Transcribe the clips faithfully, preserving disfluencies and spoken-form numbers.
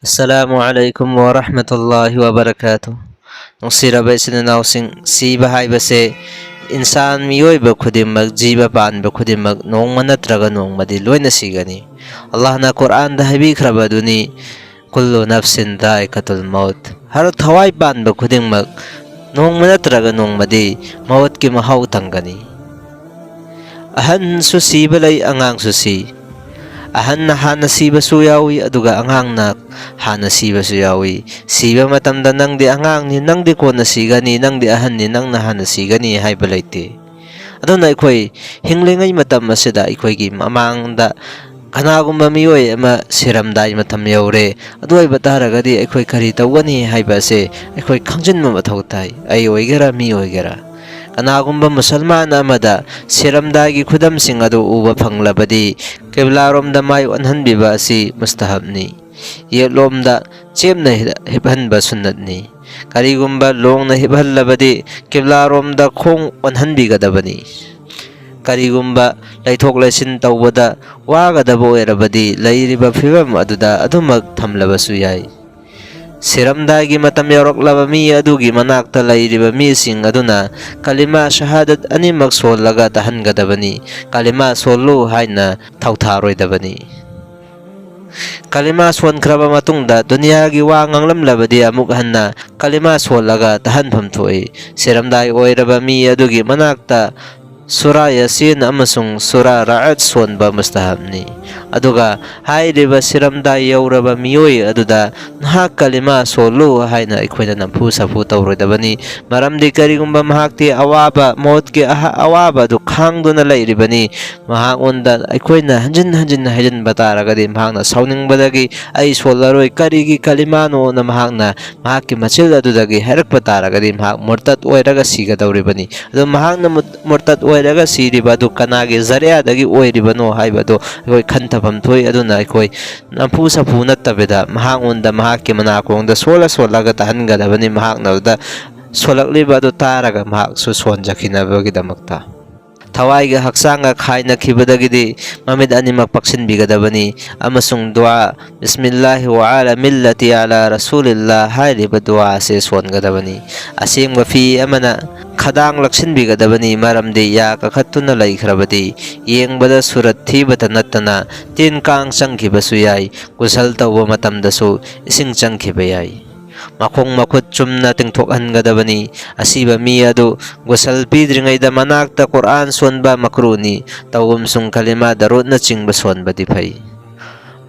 ꯑꯁꯂꯥꯃꯨ ꯑꯂꯥꯏꯀꯨꯝ ꯋꯥꯔꯍꯃꯇꯨꯜꯂꯥꯍꯤ ꯋꯥꯕꯔꯀꯥꯇꯨ꯫ ꯅꯨꯡꯁꯤꯔꯕ ꯏꯆꯤꯟ ꯏꯅꯥꯎꯁꯤꯡ, ꯁꯤꯕ ꯍꯥꯏꯕꯁꯦ ꯏꯟꯁꯥꯟ, ꯃꯤꯑꯣꯏꯕ ꯈꯨꯗꯤꯡꯃꯛ, ꯖꯤꯕ ꯄꯥꯟꯕ ꯈꯨꯗꯤꯡꯃꯛ ꯅꯣꯡꯃ ꯅꯠꯇ꯭ꯔꯒ ꯅꯣꯡꯃꯗꯤ ꯂꯣꯏꯅ ꯁꯤꯒꯅꯤ꯫ ꯑꯜꯂꯥꯍꯅ ꯀꯨꯔꯥꯟꯗ ꯍꯥꯏꯕꯤꯈ꯭ꯔꯕ ꯑꯗꯨꯅꯤ, "ꯀꯨꯜꯂꯨ ꯅꯐꯁꯤꯟ ꯗꯥꯏꯀꯥꯇꯨꯜ ꯃꯧꯠ", ꯍꯔ ꯊꯋꯥꯏ ꯄꯥꯟꯕ ꯈꯨꯗꯤꯡꯃꯛ ꯅꯣꯡꯃ ꯅꯠꯇ꯭ꯔꯒ ꯅꯣꯡꯃꯗꯤ ꯃꯧꯠꯀꯤ ꯃꯍꯥꯎ ꯇꯪꯒꯅꯤ꯫ ꯑꯍꯟꯁꯨ ꯁꯤꯕ ꯂꯩ, ꯑꯉꯥꯡꯁꯨ ꯁꯤ꯫ ꯑꯍꯟꯅ ꯍꯥꯟꯅ ꯁꯤꯕꯁꯨ ꯌꯥꯎꯏ, ꯑꯗꯨꯒ ꯑꯉꯥꯡꯅ ꯍꯥꯟꯅ ꯁꯤꯕꯁꯨ ꯌꯥꯎꯏ꯫ ꯁꯤꯕ ꯃꯇꯝꯗ "ꯅꯪꯗꯤ ꯑꯉꯥꯡꯅꯤ, ꯅꯪꯗꯤ ꯀꯣꯟꯅ ꯁꯤꯒꯅꯤ, ꯅꯪꯗꯤ ꯑꯍꯟꯅꯤ, ꯅꯪꯅ ꯍꯥꯟꯅ ꯁꯤꯒꯅꯤ" ꯍꯥꯏꯕ ꯂꯩꯇꯦ꯫ ꯑꯗꯨꯅ ꯑꯩꯈꯣꯏ ꯍꯤꯡꯂꯤꯉꯩ ꯃꯇꯝ ꯑꯁꯤꯗ ꯑꯩꯈꯣꯏꯒꯤ ꯃꯃꯥꯡꯗ ꯀꯅꯥꯒꯨꯝꯕ ꯃꯤꯑꯣꯏ ꯑꯃ ꯁꯤꯔꯝꯗꯥꯏ ꯃꯇꯝ ꯌꯧꯔꯦ, ꯑꯗꯨ ꯑꯣꯏꯕ ꯇꯥꯔꯒꯗꯤ ꯑꯩꯈꯣꯏ ꯀꯔꯤ ꯇꯧꯒꯅꯤ ꯍꯥꯏꯕ ꯑꯁꯦ ꯑꯩꯈꯣꯏ ꯈꯪꯖꯤꯟꯕ ꯃꯊꯧ ꯇꯥꯏ꯫ ꯑꯩ ꯑꯣꯏꯒꯦꯔꯥ, ꯃꯤ ꯑꯣꯏꯒꯦꯔꯥ, ꯀꯅꯥꯒꯨꯝꯕ ꯃꯨꯁꯜꯃꯥꯟ ꯑꯃꯗ ꯁꯤꯔꯝꯗꯥꯏꯒꯤ ꯈꯨꯗꯝꯁꯤꯡ ꯑꯗꯨ ꯎꯕ ꯐꯪꯂꯕꯗꯤ, ꯀꯤꯕ꯭ꯂꯥꯔꯣꯝꯗ ꯃꯥꯏ ꯑꯣꯟꯍꯟꯕꯤꯕ ꯑꯁꯤ ꯃꯨꯁꯇꯍꯕꯅꯤ꯫ ꯌꯦꯠꯂꯣꯝꯗ ꯆꯦꯞꯅ ꯍꯤꯞꯍꯟꯕ ꯁꯨꯟꯅꯠꯅꯤ꯫ ꯀꯔꯤꯒꯨꯝꯕ ꯂꯣꯡꯅ ꯍꯤꯞꯍꯜꯂꯕꯗꯤ, ꯀꯤꯕ꯭ꯂꯥꯔꯣꯝꯗ ꯈꯣꯡ ꯑꯣꯟꯍꯟꯕꯤꯒꯗꯕꯅꯤ꯫ ꯀꯔꯤꯒꯨꯝꯕ ꯂꯩꯊꯣꯛ ꯂꯩꯁꯤꯟ ꯇꯧꯕꯗ ꯋꯥꯒꯗꯕ ꯑꯣꯏꯔꯕꯗꯤ, ꯂꯩꯔꯤꯕ ꯐꯤꯕꯝ ꯑꯗꯨꯗ ꯑꯗꯨꯃꯛ ꯊꯝꯂꯕꯁꯨ ꯌꯥꯏ꯫ ꯁꯤꯔꯝꯗꯥꯏꯒꯤ ꯃꯇꯝ ꯌꯧꯔꯛꯂꯕ ꯃꯤ ꯑꯗꯨꯒꯤ ꯃꯅꯥꯛꯇ ꯂꯩꯔꯤꯕ ꯃꯤꯁꯤꯡ ꯑꯗꯨꯅ ꯀꯂꯤꯃꯥ ꯁꯍꯥꯗꯠ ꯑꯅꯤꯃꯛ ꯁꯣꯜꯂꯒ ꯇꯥꯍꯟꯒꯗꯕꯅꯤ꯫ ꯀꯂꯤꯃꯥ ꯁꯣꯜꯂꯨ ꯍꯥꯏꯅ ꯊꯧꯊꯥꯔꯣꯏꯗꯕꯅꯤ꯫ ꯀꯂꯤꯃꯥ ꯁꯣꯟꯈ꯭ꯔꯕ ꯃꯇꯨꯡꯗ ꯗꯨꯅꯤꯌꯥꯒꯤ ꯋꯥ ꯉꯥꯡꯂꯝꯂꯕꯗꯤ, ꯑꯃꯨꯛ ꯍꯟꯅ ꯀꯂꯤꯃꯥ ꯁꯣꯜꯂꯒ ꯇꯥꯍꯟꯐꯝ ꯊꯣꯛꯏ꯫ ꯁꯤꯔꯝꯗꯥꯏ ꯑꯣꯏꯔꯕ ꯃꯤ ꯑꯗꯨꯒꯤ ꯃꯅꯥꯛꯇ ꯁꯨꯔꯥ ꯌꯥꯁꯤꯟ ꯑꯃꯁꯨꯡ ꯁꯨꯔꯥ ꯔꯥꯑꯠ ꯁꯣꯟꯕ ꯃꯨꯁꯇꯍꯕꯅꯤ꯫ ꯑꯗꯨꯒ ꯍꯥꯏꯔꯤꯕ ꯁꯤꯔꯝꯗꯥꯏ ꯌꯧꯔꯕ ꯃꯤꯑꯣꯏ ꯑꯗꯨꯗ "ꯅꯍꯥꯛ ꯀꯂꯤꯃꯥ ꯁꯣꯜꯂꯨ" ꯍꯥꯏꯅ ꯑꯩꯈꯣꯏꯅ ꯅꯝꯐꯨ ꯁꯥꯐꯨ ꯇꯧꯔꯣꯏꯗꯕꯅꯤ꯫ ꯃꯔꯝꯗꯤ ꯀꯔꯤꯒꯨꯝꯕ ꯃꯍꯥꯛꯇꯤ ꯑꯋꯥꯕ, ꯃꯧꯠꯀꯤ ꯑꯍ-, ꯑꯋꯥꯕ ꯑꯗꯨ ꯈꯥꯡꯗꯨꯅ ꯂꯩꯔꯤꯕꯅꯤ꯫ ꯃꯍꯥꯛꯉꯣꯟꯗ ꯑꯩꯈꯣꯏꯅ ꯍꯟꯖꯤꯟ ꯍꯟꯖꯤꯟ ꯍꯥꯏꯖꯤꯟꯕ ꯇꯥꯔꯒꯗꯤ, ꯃꯍꯥꯛꯅ ꯁꯥꯎꯅꯤꯡꯕꯗꯒꯤ "ꯑꯩ ꯁꯣꯜꯂꯔꯣꯏ, ꯀꯔꯤꯒꯤ ꯀꯂꯤꯃꯥꯅꯣꯅ" ꯃꯍꯥꯛꯅ ꯃꯍꯥꯛꯀꯤ ꯃꯆꯤꯜ ꯑꯗꯨꯗꯒꯤ ꯍꯥꯏꯔꯛꯄ ꯇꯥꯔꯒꯗꯤ, ꯃꯍꯥꯛ ꯃꯨꯔꯇꯠ ꯑꯣꯏꯔꯒ ꯁꯤꯒꯗꯧꯔꯤꯕꯅꯤ꯫ ꯑꯗꯣ ꯃꯍꯥꯛꯅ ꯃꯨꯠ-, ꯃꯨꯔꯇꯠ ꯑꯣꯏꯔꯒ ꯁꯤꯔꯤꯕ ꯑꯗꯨ ꯀꯅꯥꯒꯤ ꯖꯔꯤꯌꯥꯗꯒꯤ ꯑꯣꯏꯔꯤꯕꯅꯣ ꯍꯥꯏꯕꯗꯣ ꯑꯩꯈꯣꯏ ꯈꯟꯊꯐꯝ ꯊꯣꯛꯏ꯫ ꯑꯗꯨꯅ ꯑꯩꯈꯣꯏ ꯅꯝꯐꯨ ꯁꯥꯐꯨ ꯅꯠꯇꯕꯤꯗ ꯃꯍꯥꯛꯉꯣꯟꯗ ꯃꯍꯥꯛꯀꯤ ꯃꯅꯥꯀꯣꯡꯗ ꯁꯣꯜꯂ ꯁꯣꯜꯂꯒ ꯇꯥꯍꯟꯒꯗꯕꯅꯤ꯫ ꯃꯍꯥꯛꯅ ꯑꯗꯨꯗ ꯁꯣꯜꯂꯛꯂꯤꯕ ꯑꯗꯨ ꯇꯥꯔꯒ ꯃꯍꯥꯛꯁꯨ ꯁꯣꯟꯖꯈꯤꯅꯕꯒꯤꯗꯃꯛꯇ꯫ ꯊꯋꯥꯏꯒ ꯍꯛꯆꯥꯡꯒ ꯈꯥꯏꯅꯈꯤꯕꯗꯒꯤꯗꯤ ꯃꯃꯤꯠ ꯑꯅꯤꯃꯛ ꯄꯥꯛꯁꯤꯟꯕꯤꯒꯗꯕꯅꯤ ꯑꯃꯁꯨꯡ ꯗꯨꯋꯥ "ꯕꯤꯁꯃꯤꯜꯂꯥꯍꯤ ꯋꯥ ꯑꯂꯥ ꯃꯤꯜꯂꯇꯤ ꯑꯂꯥ ꯔꯁꯨꯂꯤꯜꯂꯥ" ꯍꯥꯏꯔꯤꯕ ꯗꯨꯋꯥ ꯑꯁꯤ ꯁꯣꯟꯒꯗꯕꯅꯤ꯫ ꯑꯁꯦꯡꯕ ꯐꯤ ꯑꯃꯅ ꯈꯗꯥꯡ ꯂꯛꯁꯤꯟꯕꯤꯒꯗꯕꯅꯤ, ꯃꯔꯝꯗꯤ ꯌꯥ ꯀꯥꯈꯠꯇꯨꯅ ꯂꯩꯈ꯭ꯔꯕꯗꯤ ꯌꯦꯡꯕꯗ ꯁꯨꯔꯠ ꯊꯤꯕꯇ ꯅꯠꯇꯅ ꯇꯤꯟ ꯀꯥꯡ ꯆꯪꯈꯤꯕꯁꯨ ꯌꯥꯏ, ꯒꯨꯁꯜ ꯇꯧꯕ ꯃꯇꯝꯗꯁꯨ ꯏꯁꯤꯡ ꯆꯪꯈꯤꯕ ꯌꯥꯏ꯫ ꯃꯈꯣꯡ ꯃꯈꯨꯠ ꯆꯨꯝꯅ ꯇꯤꯡꯊꯣꯛꯍꯟꯒꯗꯕꯅꯤ꯫ ꯑꯁꯤꯕ ꯃꯤ ꯑꯗꯨ ꯒꯨꯁꯜ ꯄꯤꯗ꯭ꯔꯤꯉꯩꯗ ꯃꯅꯥꯛꯇ ꯀꯨꯔꯑꯥꯟ ꯁꯣꯟꯕ ꯃꯀ꯭ꯔꯨꯅꯤ꯫ ꯇꯧꯒꯨꯝꯁꯨꯡ ꯀꯂꯤꯃꯥ ꯗꯔꯨꯗꯅꯆꯤꯡꯕ ꯁꯣꯟꯕꯗꯤ ꯐꯩ꯫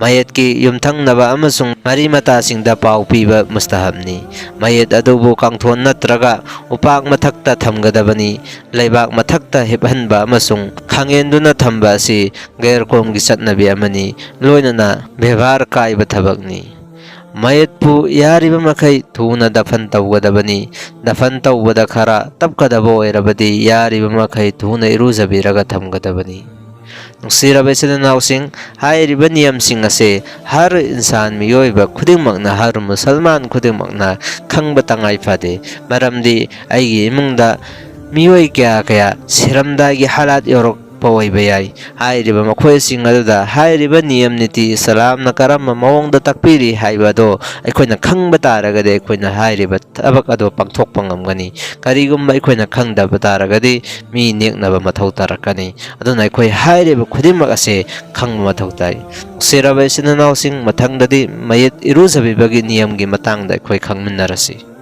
ꯃꯌꯦꯠꯀꯤ ꯌꯨꯝꯊꯪꯅꯕ ꯑꯃꯁꯨꯡ ꯃꯔꯤ ꯃꯇꯥꯁꯤꯡꯗ ꯄꯥꯎ ꯄꯤꯕ ꯃꯨꯁꯇꯍꯕꯅꯤ꯫ ꯃꯌꯦꯠ ꯑꯗꯨꯕꯨ ꯀꯥꯡꯊꯣꯟ ꯅꯠꯇ꯭ꯔꯒ ꯎꯄꯥꯛ ꯃꯊꯛꯇ ꯊꯝꯒꯗꯕꯅꯤ꯫ ꯂꯩꯕꯥꯛ ꯃꯊꯛꯇ ꯍꯤꯞꯍꯟꯕ ꯑꯃꯁꯨꯡ ꯈꯥꯡꯉꯦꯟꯗꯨꯅ ꯊꯝꯕ ꯑꯁꯤ ꯒꯩꯔ ꯀꯣꯝꯒꯤ ꯆꯠꯅꯕꯤ ꯑꯃꯅꯤ, ꯂꯣꯏꯅꯅ ꯕꯦꯕꯥꯔ ꯀꯥꯏꯕ ꯊꯕꯛꯅꯤ꯫ ꯃꯌꯦꯠꯄꯨ ꯌꯥꯔꯤꯕ ꯃꯈꯩ ꯊꯨꯅ ꯗꯐꯟ ꯇꯧꯒꯗꯕꯅꯤ꯫ ꯗꯐꯟ ꯇꯧꯕꯗ ꯈꯔ ꯇꯞꯀꯗꯕ ꯑꯣꯏꯔꯕꯗꯤ ꯌꯥꯔꯤꯕ ꯃꯈꯩ ꯊꯨꯅ ꯏꯔꯨꯖꯕꯤꯔꯒ ꯊꯝꯒꯗꯕꯅꯤ꯫ ꯅꯨꯡꯁꯤꯔꯕ ꯏꯆꯤꯜ ꯏꯅꯥꯎꯁꯤꯡ, ꯍꯥꯏꯔꯤꯕ ꯅꯤꯌꯝꯁꯤꯡ ꯑꯁꯦ ꯍꯔ ꯏꯟꯁꯥꯟ, ꯃꯤꯑꯣꯏꯕ ꯈꯨꯗꯤꯡꯃꯛꯅ, ꯍꯔ ꯃꯨꯁꯜꯃꯥꯟ ꯈꯨꯗꯤꯡꯃꯛꯅ ꯈꯪꯕ ꯇꯉꯥꯏ ꯐꯗꯦ꯫ ꯃꯔꯝꯗꯤ ꯑꯩꯒꯤ ꯏꯃꯨꯡꯗ ꯃꯤꯑꯣꯏ ꯀꯌꯥ ꯀꯌꯥ ꯁꯤꯔꯝꯗꯥꯏꯒꯤ ꯍꯥꯂꯥꯠ ꯌꯧꯔꯛꯄ ꯑꯣꯏꯕ ꯌꯥꯏ꯫ ꯍꯥꯏꯔꯤꯕ ꯃꯈꯣꯏꯁꯤꯡ ꯑꯗꯨꯗ ꯍꯥꯏꯔꯤꯕ ꯅꯤꯌꯝ ꯅꯤꯇꯤ ꯏꯁꯂꯥꯝꯅ ꯀꯔꯝꯕ ꯃꯑꯣꯡꯗ ꯇꯥꯛꯄꯤꯔꯤ ꯍꯥꯏꯕ ꯑꯗꯣ ꯑꯩꯈꯣꯏꯅ ꯈꯪꯕ ꯇꯥꯔꯒꯗꯤ ꯑꯩꯈꯣꯏꯅ ꯍꯥꯏꯔꯤꯕ ꯊꯕꯛ ꯑꯗꯣ ꯄꯥꯡꯊꯣꯛꯄ ꯉꯝꯒꯅꯤ꯫ ꯀꯔꯤꯒꯨꯝꯕ ꯑꯩꯈꯣꯏꯅ ꯈꯪꯗꯕ ꯇꯥꯔꯒꯗꯤ ꯃꯤ ꯅꯦꯛꯅꯕ ꯃꯊꯧ ꯇꯥꯔꯛꯀꯅꯤ꯫ ꯑꯗꯨꯅ ꯑꯩꯈꯣꯏ ꯍꯥꯏꯔꯤꯕ ꯈꯨꯗꯤꯡꯃꯛ ꯑꯁꯦ ꯈꯪꯕ ꯃꯊꯧ ꯇꯥꯏ꯫ ꯅꯨꯡꯁꯤꯔꯕ ꯏꯆꯤꯟ ꯏꯅꯥꯎꯁꯤꯡ, ꯃꯊꯪꯗꯗꯤ ꯃꯌꯦꯠ ꯏꯔꯨꯖꯕꯤꯕꯒꯤ ꯅꯤꯌꯝꯒꯤ ꯃꯇꯥꯡꯗ ꯑꯩꯈꯣꯏ ꯈꯪꯃꯤꯟꯅꯔꯁꯤ꯫